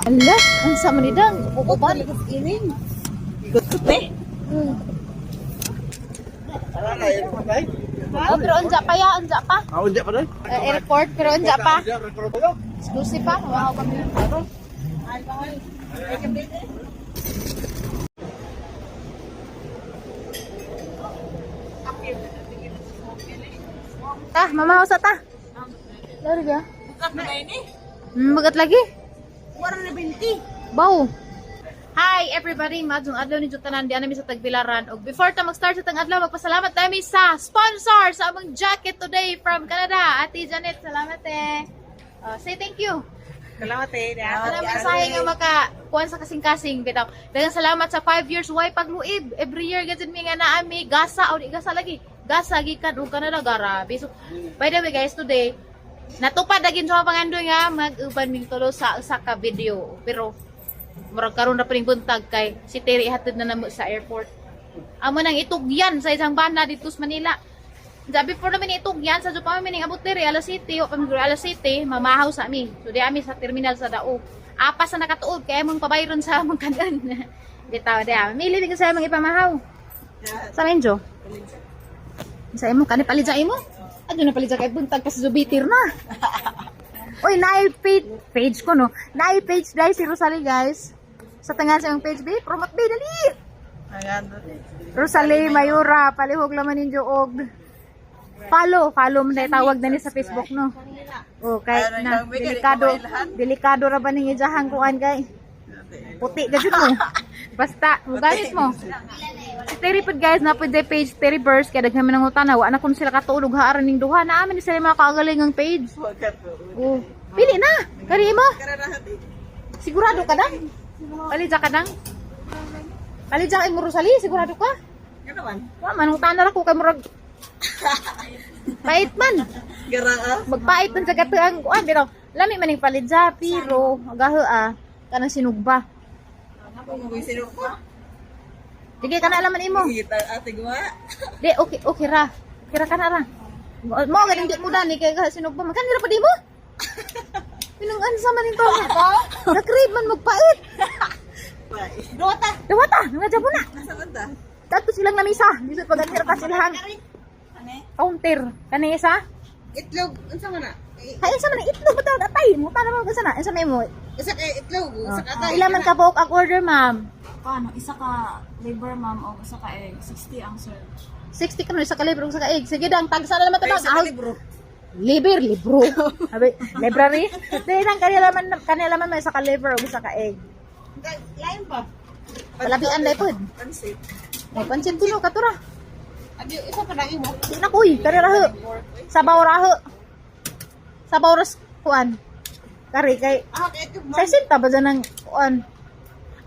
Ala, ang sa manidang uban. Ining. Ikot-ikot eh. Oh, pero unja pa ya, unja pa. Ah, unja pa rin? Airport, pero unja pa. Exclusive pa, wow kami. Ta, mama usa ta. Lari ga? Bukat na ini. Magat lagi. Wala na 20. Baw. Hi everybody, maadtong adlaw ni tanan di nami sa Tagbilaran. Og before ta mag-start sa tang adlaw, magpasalamat nami sa sponsor sa among jacket today from Canada, Ate Janet. Salamat eh. Say thank you. Salamat eh. Salamat mensahe nga maka kuan sa kasing-kasing bitaw. Daghang salamat sa 5 years why pagluib. Every year gud mi nga naa mi gasa o di gasa lagi. Gasa gikan og Canada garabi. So by the way guys, today natupad na gid sa mga pangandoy nga mag-uban ming tulo sa usa ka video. Pero murag karon ra pa ning buntag kay si Terry hatod na namo sa airport. Amo nang itugyan sa isang bana dito sa Manila. Sabi before namin itugyan sa pa mi ning abot diri alas 7 o pamiguro alas 7 mamahaw sa ami. So di ami sa terminal sa Dao. Apas na nakatuog kay among pabayron sa among kanan. Bitaw di ami. Mili ko sa among ipamahaw. Sa menjo. Sa imo kani palidya imo? Adyo na palidya kay buntag kasi zubitir na. Oy, naay page, page ko no. Naay page guys si Rosalie guys. Sa tangan sa imong page B, promote B dali. Rosalie Mayura, palihog laman ninyo og follow, follow mo na tawag na ni sa Facebook no. Okay na, delikado, delikado ra ba ning ijahang kuan kay? Puti ka jud mo. Basta, muganis mo. Si Terry pod guys, na pud page Terry Burst kay daghan man ang utana, wa na kun sila katuog haaran ning duha na amin ni sila mga kaagaling ang page. Oh, pili na. Kani mo. Sigurado ka dang? Palidya ka dang? Palidya kay mo Rosalie, sigurado ka? Wa man utana ra ko kay murag pait man. Garaa. Magpait man sa katuang kuan pero lami man ning palidya pero agaho ah kanang sinugba. Sino ko? Sige kana laman imo. Kita ate guwa. Di okay okay ra. Okay ra kana ra. Mo ganing di mo dani kay sinugba man kanira pa di mo. Pinang ansa man nito. Nakrib man magpait. Dota. Dawata, nga jabo na. Nasa banda? Tapos silang lamisa. Dito pag anhir pa silang Ane? counter. Kani isa? Itlog. Unsa man na? Hay sa man itlog ba tawag atay? Mo tana mo sa na. Unsa may mo? Isa kay itlog, isa ka atay. Ila man ka buok ang order, ma'am? Paano? Isa ka labor, ma'am, o isa ka egg. 60 ang search. 60 ka sa kalibro sa kaig. Sige dang tagsa na naman Ay, tabang. isa ka libro. Liber, libro. Abi, library. Di lang kanila man may sa ka-liver o sa ka-egg. Lain pa. Palabian na ipod. Pansit. May pansin kuno katura. Abi, isa pa lang imo. Di na kuy, kari raho. Sabaw raho. Sabaw ras kuan. Kari kay Ah, kay itlog sa sinta ba dyan ang kuan?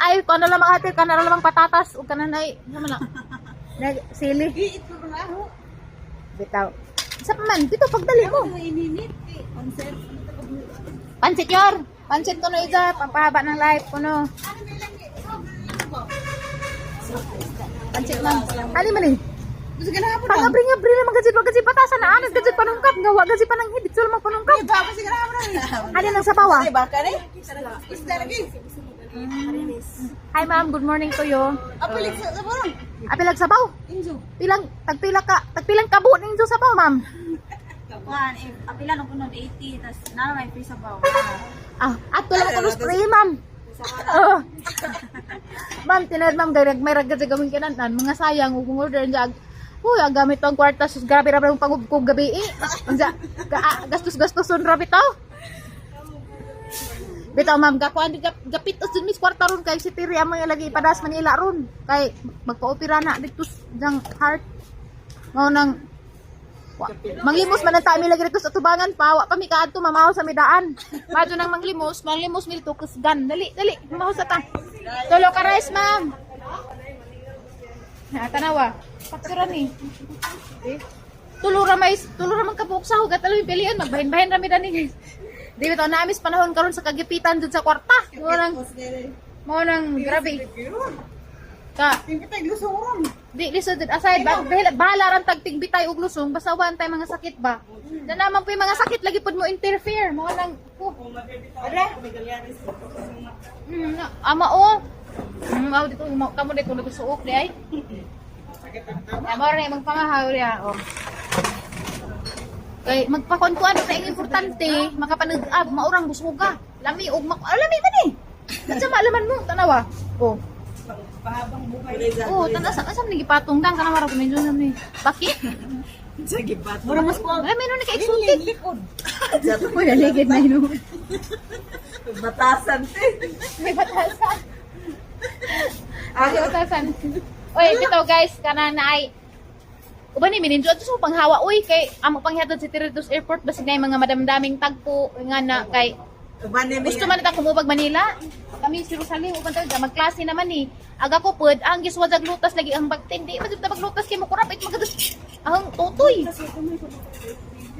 Ay, kuan na lamang ate, kuan na lamang patatas ug kanan ay, ano man na. Nag sili. Di itlog na ako. Bitaw. Isa pa man, dito pagdali mo. Ininit eh. Pansit. Pansit yor. Pansit kuno isa, pampahaba ng life kuno. Pansit man. Ali man eh. Gusto ka na hapon. Pangabri-ngabri naman gajud wa gajud patasan na anas gajud panungkap nga wa gajud pananghid dito lamang panungkap. Ba, kasi ka na hapon. Ali nang sabaw ah. Ay, baka ni. Isda lagi. Hi ma'am, good morning to you. Apilig sa sabaw. Apilag sabaw. Injo. Pilang tagpila ka, tagpilang kabo ninyo sabaw ma'am. Kuan, eh, apila nung kunon 80, tas na may free sabaw. Ah, ato lang kuno spray ma'am. Oh. Ma'am, tinad ma'am gay may ragad sa gawin kinanan, mga sayang ug order niya. Uy, ang gamit ang kwarta sus grabe ra ang pangubkob gabi eh. Unsa gastos-gastoson ra bitaw. Bitaw ma'am, gakuan di gapit us dun miss kwarta ron kay si Tiri ang mga lagi ipadas Manila ron kay magpa-opera na dito jang heart. Mao nang manglimos man ang tami lagi dito sa tubangan pa, wa pa mi kaadto mamaho sa midaan. Madyo nang manglimos, manglimos mi dito kusgan. Dali, dali, mamaho sa ta. Tulo ka rice, ma'am. Ha, tanawa. Paksura ni. Eh, tulo ra mais, tulo ra man kabuok sa hugat alam pilian magbahin-bahin ra mi dani guys. Di bitaw namis panahon karon sa kagipitan dud sa kwarta. Mao nang grabe. Ka Tingkita lusong ron. Di lisod jud aside ba dahil bahala ran tag tigbitay og lusong basta wa tay mga sakit ba. Na naman po yung mga sakit lagi pud mo interfere mo nang oh. Ara. Na, ama o. Aw dito mo kamo dito nagsuok di ay. Amo ra magpangahaw ya oh. Kay magpakuan-kuan sa ing importante makapanag-ab maurang busuga. Lami og mak ah, lami man eh. Unsa maalaman mo tanawa. Oh. Pahabang buhay. Oh, tanaw sa asa man gipatong dang kanang wara ko medyo nami. Bakit? Sige ba? Mura mas ko. Ay, meron na ka-exotic. Likod. Uy, naligid na yun. Batasan te. May batasan. May batasan. Oy, bitaw guys, kana na ay Uban ni mininjo ato sa panghawa uy kay amo panghihatod sa Tiradus Airport basig na yung mga madamdaming tagpo nga na kay gusto man ta kumubag Manila. Kami si Rosalie uban ta magklase naman ni. Aga ko pud ang giswad lutas lagi ang bagtin di man jud ta maglutas kay mokurap it magados ang tutoy.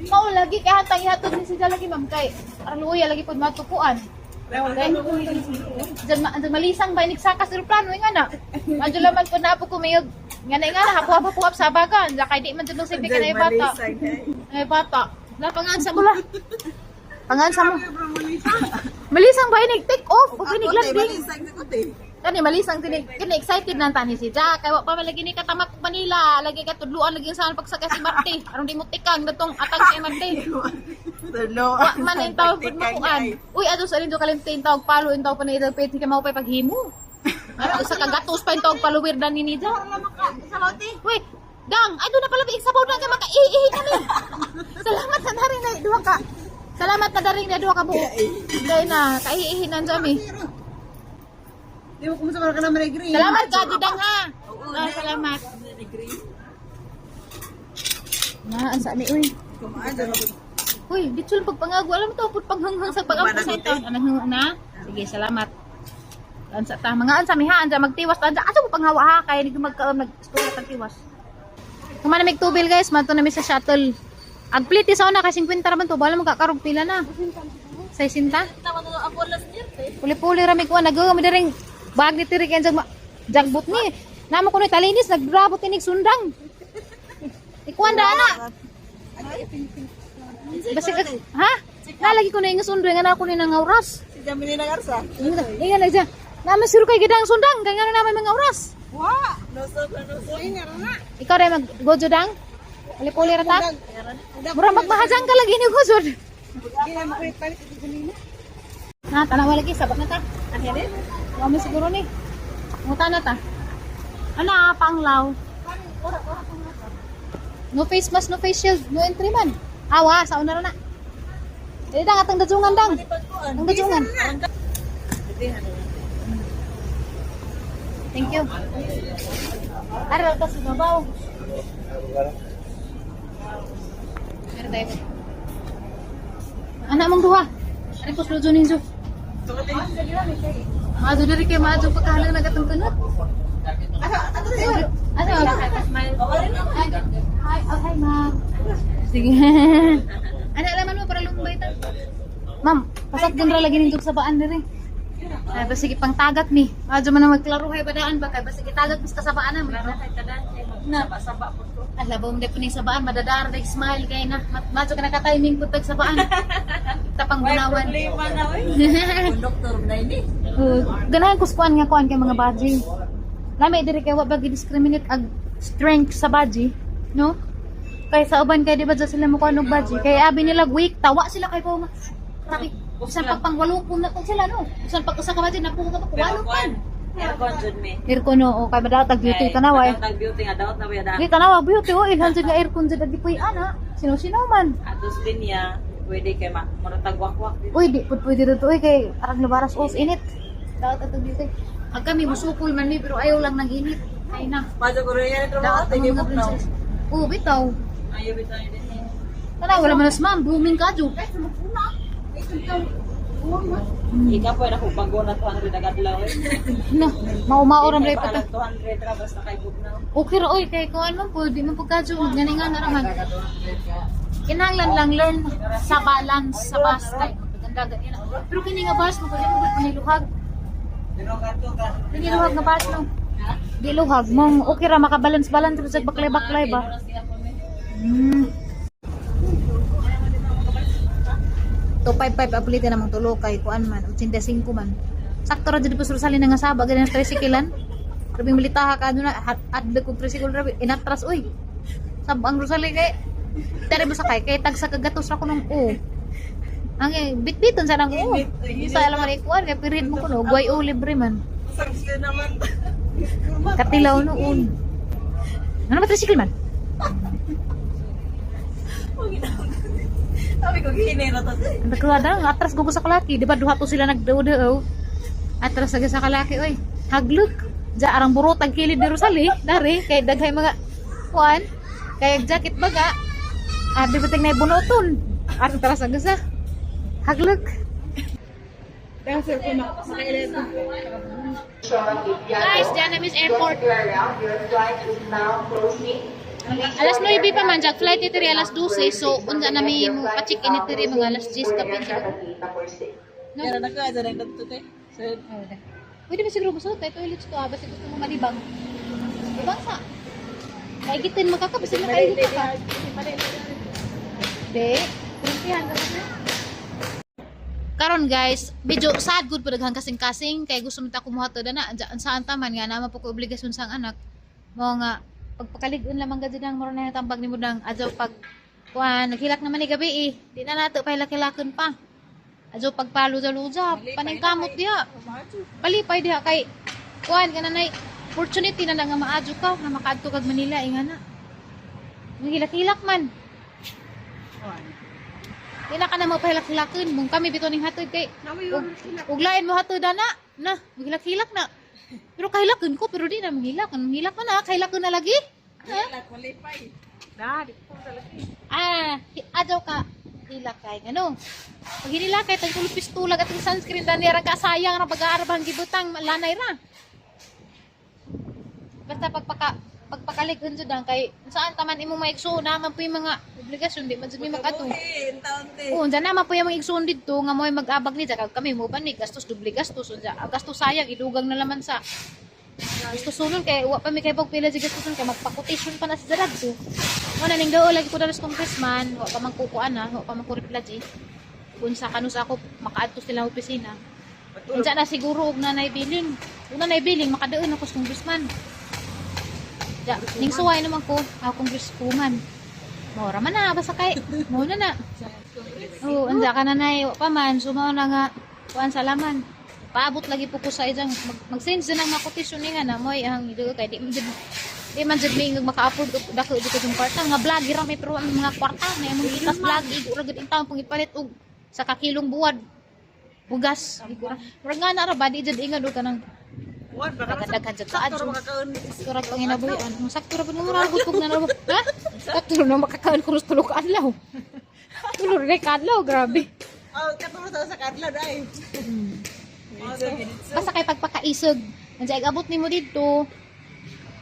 Mao lagi kay hantang ihatod ni sila lagi ma'am kay aron luya lagi pud matupuan. Okay. Diyan, ma diyan malisang ba nigsakas eroplano nga na. Madyo laman po na po kumiyog. Nga na hapuhap hapuhap sa bagan. Lakay di man jud sipi kay bata. Ay bata. La pangansa mo la. Pangansa mo. Malisang ba inig take off o inig landing. Kani malisang tinig kini excited na tani si Jack. Kay wa pa man lagi ni katamak Manila. Lagi ka tudluan lagi sa pagsakay si Marte. Aron di mo tikang datong atag sa Marte. Wa man ang tawag pud makuan. Uy, ato sa lindo kalimte yung tawag palo yung tawag panay pwede ka maupay paghimo. Ano sa kagatos pa yung tawag paluwir dan ni Nida. Uy, dang, ay doon na pala sabaw na kay makaiihi kami. Salamat na daring na duha ka. Salamat na daring na duha ka buo. Dahil na kaiihi na kami. Di mo kumusta ka naman green. Salamat ka, Dudang ha. Ah, salamat. Na, ang saan uy. Kumaan dyan. Uy, dito lang pagpangago. Alam mo to, pud paghanghang sa pagampo sa ito. Anong na? Sige, salamat. Ansa ta, mga ansa mi ha, ansa magtiwas ta, ansa asa mo panghawa ha, kay ni magkaom nag-istorya tag tiwas. Kuman na tubil guys, manto na mi sa shuttle. Ang pliti sa una kay 50 ra man to, bala mo kakarog pila na. 60? Puli-puli ra mi kuan nagawa mi diring bag ni tiri kay jag jagbot ni. Namo kuno talinis nagdrabot tinig sundang. Ikuan ra ana. Basta ka, ha? Nalagi ko na yung sundo, nga na ako ni nga oras. Si Jamili na garsa. Ingan lang siya. Naman siro kay gidang sundang, kaya nga naman mga oras. Wa. Noso ka noso. na. Ikaw rin mag-gojo dang? Puli-puli ra ta? Mura magmahajang ka lagi ni gojo. Di na mo kulit palit ito kanina. Na, tanawa lagi, sabak na ta. Ano Wa mo siguro ni. Muta na ta. Ano ah, panglaw. No face mask, no face shield, no entry man. Awa, sa una ra na. Dili dang atang dajungan dang. Ang dajungan. Thank you. Aral ka sa babaw. Meron tayo. Anak mong duha. Ari ko slow ninjo. Maadto diri kay maadto pagkahalang nagatong kunot. Ano? Hi, oh, hi, ma'am. Sige. Ano alaman mo para lumbay ta? Ma'am, pasat ra lagi nindog sa baan diri. Ay, basta sige pangtagat mi. Maadto man ang magklaruhay badaan ba kay basta gitagat mis kasabaan na. Na. Ala ba mo po ning sabaan madadar dag smile kay na. Maadto ka naka-timing pud tag sabaan. Tapang gunawan. na oy. Doktor na ini. Ganahan ko kuan nga kuan kay mga baji. Lami diri kay wa ba discriminate ag strength sa baji, no? Kay sa uban kay di ba dyan sila mo kuan og baji? Kay abi nila weak tawa sila kay po. Grabe. Usan pag pangwalupon na to sila no. Usan pag usa ka baji napuko ka pa walupon. Aircon jud me. Aircon no, o kay madatag beauty tanawa eh. Madatag beauty nga daot na ba Di tanawa beauty oh, ilhan jud nga aircon jud agi puy ana. Sino-sino man. Atos linya pwede kay ma muratag wakwak. Uy, di pud pwede dito uy kay arang lubaras os init. Daot atong beauty. Ag kami musukol man mi pero ayaw lang ng init. Ay na. Majo ko rin yan trabaho Daot te ang di mga mo na. princess. Oo, bitaw. Ayaw bitaw din. Tara, wala man na ma'am. Blooming ka, Ju. Ikaw pwede ako bago na 200 agad adlaw eh. No, maumao ram rin pa. 200 ra basta kay bugnaw. Okay ra, oy, kay kuan man po, di man po ka, Ju. Gani nga naraman. Kinahanglan lang learn sa balance sa bus kay maganda gani na. Pero kini nga bus mo pwede mo paniluhag. Paniluhag nga bus no. Di luhag mong okay ra makabalance balance sa baklay-baklay ba. 255 aplite namang tulo kay kuan man 85 man. Sakto ra jud po sa Rosalie nga saba ganyan tricyclean. Rabing militaha ka ano na adlok og tricycle rabi inatras oy. Sab ang Rosalie kay tere mo sakay kay tag sa kagatos ra kunong o. Ang bitbiton sa nang o. Sa alam man ikuan kay pirid mo kuno guay o libre man. Sangsyo naman. Katilaw noon. Ano ba tricycle man? Sabi ko, gihinero to. Ang nagkuha na, atras gugo sa kalaki. Di ba duha to sila nagdaw-daw? Atras aga sa kalaki, oy. Haglok. Diya arang burot ang kilid ni Rosalie. Dari, kay daghay mga kuan. Kay jacket baga. Abi ba na bunuton. Atras aga sa. Haglok. Dahil sir, kung maka-11. Guys, diyan na Miss Airport. Alas 9 pa man, Jack. Flight ni Tiri alas 12. So, unsa na mi mo pa-check in ni Tiri mga alas 10 kapin. No? Pero nagkaza na yung to, te. Sir, Oh, da. Pwede ba siguro gusto tayo toilets to ah, basta gusto mo malibang. Libang sa. Kaigitin mo ka ka, basta makaigit ka. Di, kurumpihan ka ba? Karon guys, medyo sad good po daghang kasing-kasing kay gusto mo ta kumuha to na ang saan taman nga naman po ko obligasyon sa ang anak. Mo nga pagpakalig-on lamang gud ang moro na tambag nimo dang adyo pag kuan naghilak naman ni gabi eh. Di na nato pahilak-hilakan pa. Adyo pagpaluja-luja, paningkamot diha. Palipay diha kay kuan kana nay opportunity na lang nga maadyo ka nga makaadto kag Manila inga na. Maghilak-hilak man. Di na ka na mapahilak-hilakan. Mung kami bitaw ning hatod kay ug lain mo hatod ana. Na, maghilak-hilak na. Pero kahilakan ko pero di na manghilak. Manghilak man na, kahilakan na lagi. Ha? Na, di ko talaga. Ah, adyaw ka hilak kay ngano. Pag hinila kay tag tulo pistola at sunscreen dani ra ka sayang ra pag-aarab ang gibutang lanay ra. Basta pagpakalig-on jud ang kay saan taman imong maigsuon na man po yung mga obligasyon di man jud mi makato. eh, taon, te. Oo, unsa na man po yung mga igsuon didto nga mo'y mag-abag ni kag kami mo ban ni gastos doble gastos unsa ang gastos sayang idugang na laman sa gastos sunon kay wa pa mi kay pila di gastos kay magpa-quotation pa na sa dadto. Mo na ning dao lagi ko dalos congressman, wa pa man kukuan na, wa pa man ko reply di. Kung sa kanus ako makaadto sila opisina. Unsa na siguro og nanay billing. Ug nanay billing makadaon ako sa congressman. Ja, ning suway naman ko, ako congresswoman. Mora man na, basta kay mo na na. Oo, anda ka na nay, wa pa man, sumaw na nga, kuan salaman. Paabot lagi po ko sa isang, mag-send din ang mga quotation ni nga na, moy, ang ido kay di man jud mi maka-afford og dako jud ko kwarta nga vlog ra may pero ang mga kwarta na imong itas vlog igo ra gud in taon pong ipalit og sa kakilong buwad bugas. Igo ra. Murag nga na ra ba di jud ingad og kanang Kuan, baka Daghan jud ka sakto ra adyo. makakaon. Sakto ra panginabuhian. Ang sakto ra pud mo ra gud kog na ha? Sakto ra na makakaon ko tulo ka adlaw. Tulo ra ka adlaw, grabe. Oh, katulad sa kadlaw dai. Basta kay pagpakaisog. Nandiya abot nimo didto.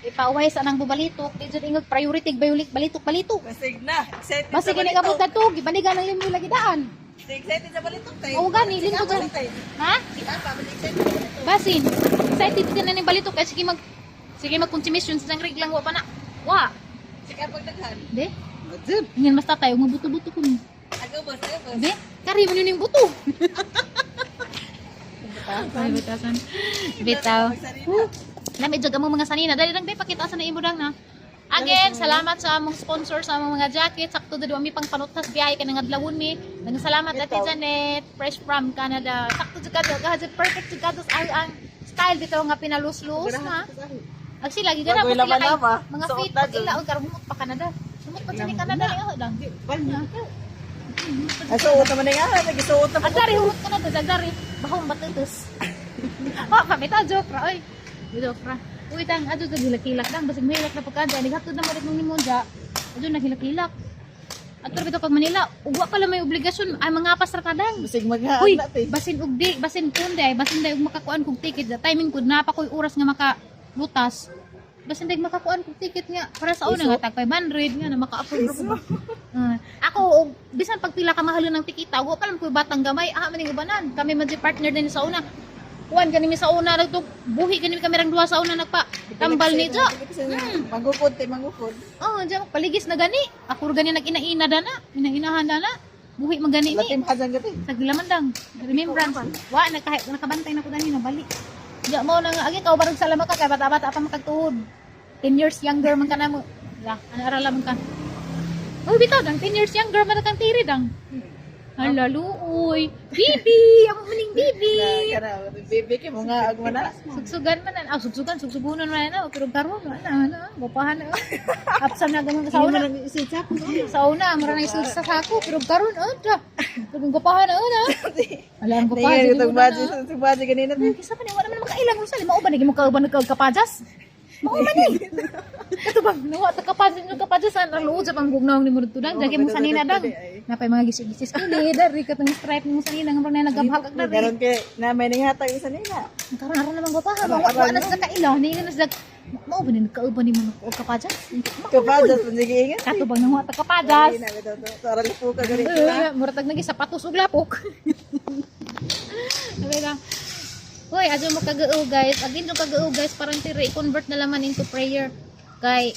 Ipauhay sa nang bubalitok, di jud ingog priority bayulik balitok balitok. Basig na. Excited Basta sa gini balitok. abot na to, gibanigan ang limo lagi daan. Excited sa balitok tayo. Oo gani, lingkod dyan. Ha? Basin. Excited ka na ning balitok kay sige magkonsumisyon sa reglang wa pa na. Wa. Sige, pagdaghan. De? Madjud. Ingan mas tatay, mabuto-buto ko ni. Agaw boss, agaw boss. Be, kari mo yung buto. Bitaw. Bitaw. Nami jud among mga sanina. Dali lang be pakita sa na imo dang na. Again, salamat sa among sponsor sa among mga jacket. Sakto dito ami pang panutas biyahe kay nga adlawon mi. Daghang salamat Ate Janet, fresh from Canada. Sakto jud ka jud perfect jud ka ang style bitaw nga pinaluslus na. Ag sila gigana Bagoy po sila kay laba-laba. mga Suot fit na pag dun. ila og karon humot pa Canada. Humot pa sila Canada ni ako lang. Ay, suot naman na nga. Nagisuot na po. Agdari humot ka na doon, agdari. Bahong batutos. Wa pa bitaw joke ra oy. Joke ra. Uy tang adto sa hilak-hilak dang basig mahilak na pagka dyan. Hatod na mo rin nung nimonja. Adto nahilak-hilak. Adto bitaw kag Manila, ugwa pala may obligasyon ay mga pasra ka dang. Basig maghaan Uy, na, te. basin og di, basin kun di, ay, basin day og makakuan kog ticket. Sa timing pud na pa ko'y oras nga makalutas. Basin day makakuan kog ticket nga para sa una nga tag 500 nga na maka-afford ra ko ba. Ako og bisan pagpila ka mahalo ng tikita, wa pa lang ko'y batang gamay, ah maning ubanan. Kami man di partner din sa una. Kuan gani mi sa una nagto buhi gani mi kami rang duha sa una nagpa tambal ni Jo. Mangukod te, mangukod. Oh, diyan paligis na gani. Ako ra gani nag-ina-ina dana, ina-inahan dana. Buhi man gani ni. Latim hazan gati. Sa Gilamandang, remembrance. Wa nakabantay na ko dani nabali. Diya mo na nga agi ka barog sa ka kay bata-bata pa makagtuod. 10 years younger man ka na mo. La, ano ara man ka. Oh, bitaw dang 10 years younger man na kang tiri dang. Hala luoy. Bibi, amo maning bibi. Kana, bibi kay mo nga ag mana. Sugsugan man na, ah, sugsugan, sugsugunon man na, pero karon na na, na, gopahan na. Apsan na ganun sa una. Sa una, mura na isud sa sako, pero karon oh, da. Pero gopahan na una. Ala ang gopahan Tingnan jud itong mo na. budget, itong budget ganina te. Kisa pa ni wala man makailang Rosal, mao ba ni mo kauban nagkapajas? Mao man ni. Kato bang nawa ta kapajas nyo kapajas ang luod sa panggugnaw ni mo dito dang jagi mo sanina dang. Napay mga gisi-gisi skili dari katong stripe mo sanina nga murag na nagabhag ag dari. Karon kay na may nanghatag isa nila. Karon aron naman gwapahan, wa wa na sa kaila, ni na sa mao ba ni nagkauban ni mo og kapajas? Kapajas pun sige ingat. Kato bang nawa ta kapajas? Ay, na bitaw to. Tara lipo ka gani. Eh, murag tag nagi sapatos ug lapok. Sabi lang, Hoy, adyo mo kagao guys. Agin yung kagao guys, parang tira i-convert na laman into prayer. Kay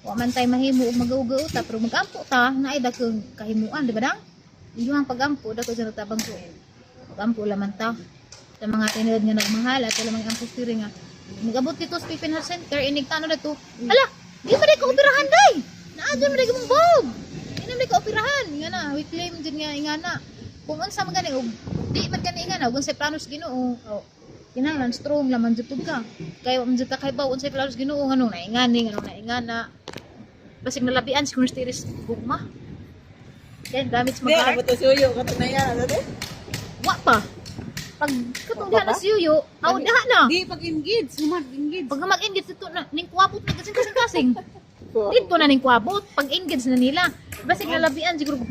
wa man tay mahimo og magao-gao ta pero magampo ta naay dakong kahimuan, di ba dang? Iyo ang pagampo dako sa tabang ko. Pagampo laman ta sa mga tinuod nga nagmahal at wala mga ampos tiri nga. Nagabot dito sa Pipin Heart Center, inigtano na to. Hala, di ba di ka operahan day? Naa dyan mo di ka mong bog. Di na di ka operahan. Nga na, we claim dyan nga nga na. Kung unsa man gani og di man gani nga na, ug unsay plano sa Ginoo, oh, kinahanglan strong laman jud pud ka. Kay wa man jud ta kay baw unsay plano sa Ginoo nganong naingani, nganong naingana. Basig nalabian si Kuno Tiris gugma. Kaya damage Di mag na to suyo kato na yan, ate. Wa pa. Pag katong diha na si Yuyo, aw diha na. Di pag engage, humag engage. Pag mag-engage dito na ning kuwabot na kasing kasing kasing. Dito na ning kuwabot pag engage na nila. Basig nalabian siguro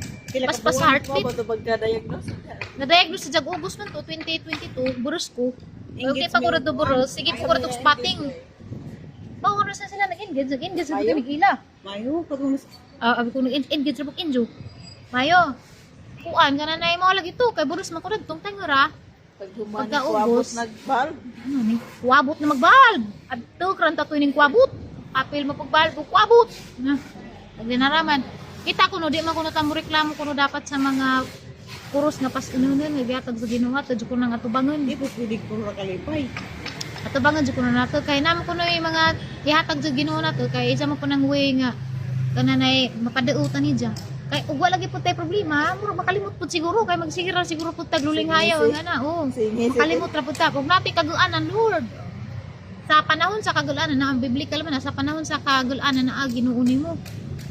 paspas heartbeat. Mo to pagka-diagnose. Na-diagnose sa Jag August man to 2022, buros ko. Okay pa ko to buros, sige po ko to spotting. Bawo na sa sila nag-engage, nag-engage sa Mayo? ila. Mayo pag mas Ah, abi ko nag-engage ra pug injo. Mayo. Kuan ka na na mo lagi to kay buros man ko tong tangura. Pag human Pagkaubos. nagbal. Ano ni? Kuwabot na magbalb. Adto kran ta ning kuwabot. Apil mo pagbalb og kuwabot. Na. Pag dinaraman. Kita ko no di man kuno ta mo reklamo kuno dapat sa mga kuros nga pas inunon nga gihatag sa Ginoo ato jud ko nang atubangon. di po pwede ko ra kalipay. Atubangon jud ko na nato kay namo kuno yung mga gihatag sa Ginoo nato kay isa mo kunang way nga kananay mapadautan ni dya. Kay ug wala lagi pud tay problema, murag makalimot pud siguro kay magsigira siguro pud tag luling hayaw nga na. Oh. Sige, sige. Makalimot ra pud ta. Kung napi kaguanan Lord. Sa panahon sa kagulanan na ang biblical man na, sa panahon sa kagulanan na ah, Ginoo nimo.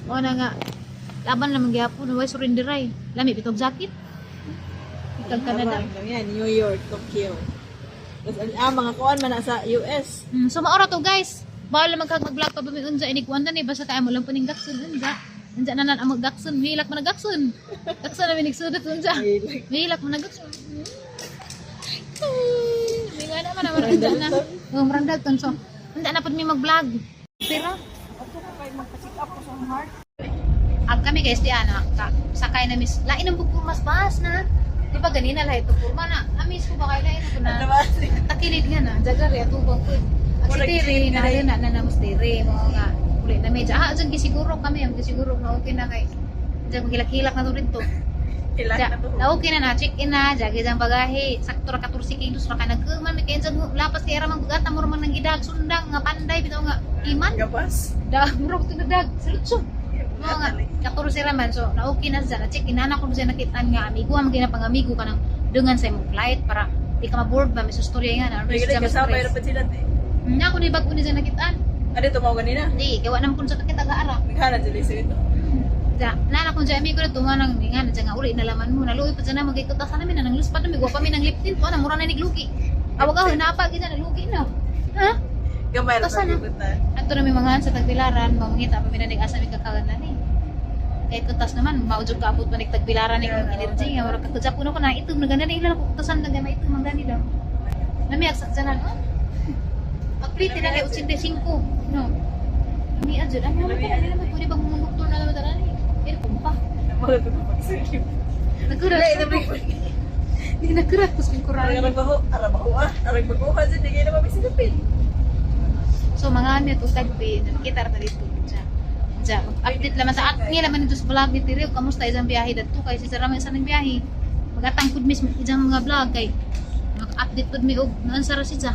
O na nga laban lamang gyapon way surrenderay. Lami bitog jacket. Ikag Canada. Ano yan, New York, Tokyo. Tapos ang mga kuan man na sa US. So maora to guys. Bawal lang magkag mag-vlog pa ba may unja inig kuan ni basta kaya mo lang puning gaksun unja. Unja na nan ang gaksun, hilak man gaksun. Gaksun na minig sudot unja. Hilak man gaksun. May nga naman naman unja na. Oh, marang dalton so. Unja na pud mi mag-vlog. Pero Ab kami guys di ana ka, sakay na miss lain ang bugko mas bas na. Di ba ganina lahi to kurma na. Amis ko ba kay lain ko na. Takilid nga na, jagar ya tubang ko. Ang si Tere, na na na na mas Tere, mo nga. Uli na medyo. Ah, dyan gisiguro kami, ang gisiguro na okay na kay. Dyan magilak-hilak na to dito. Hilak Ja, na to. na okay na na, check in na, jagi dyan bagahe. Sakto ra 14 kilos ra ka nagkuman, may kaya dyan lapas kay ra man bugata mo ra man nang gidag sundang nga panday bitaw nga iman. Gapas. Da, murag to na dag, salutso. Mo nga, 14 ra man so na okay na siya, na check in na na ko siya nakitaan nga amigo, ang ginapangamigo ka ng dungan sa imong flight para di ka maboard ba may sustorya nga na May siya gani kasama ma-stress. ra pa sila te. Nya ako ni bago ni siya nakitaan. Ano to mao ganina? Di, kay wa naman kun sa kakita gaara. Naghanan sila sa ito. Ja, nana kun siya amigo na tumanang nga na siya nga uli na laman mo. Naluoy pa siya na magkikuta sa namin na nang luspat na migwa pa mi nang lip tint na mura na niglugi. Awag ako napa gid na nalugi na. Ha? Gamay ra Basta pa na. gibutan. Adto na mi mga sa tagbilaran, mamangita pa mi na asa mi kakagan na ni. Kay kutas naman, maujog ka abot pa nig tagbilaran ni kong energy nga mura kakujap kuno ko na itom na ganda ni ila ko kutasan na gama itom ang gani daw. Nami agsakjanan oh. Pagplite na kay 85. No. Ami adjud ano naman pa nila pwede bang mumuktor na naman tanan ni. Pero kumpa. Mga to pagsilip. Nagkurat. Dili na Di na kurat kus Arag kuray. arag baho, arag baho ah. Arag baguha dyan, di kayo na mamisilipin. So mga ano to tagpi, nakita ra ta dito siya. Siya, update laman sa at nila man dito sa vlog ni Tireo, kamusta isang biyahe dadto kay si Sarah man sa nang biyahe. Magatangkod mismo isang mga vlog kay mag-update pud mi og naan sa ra siya.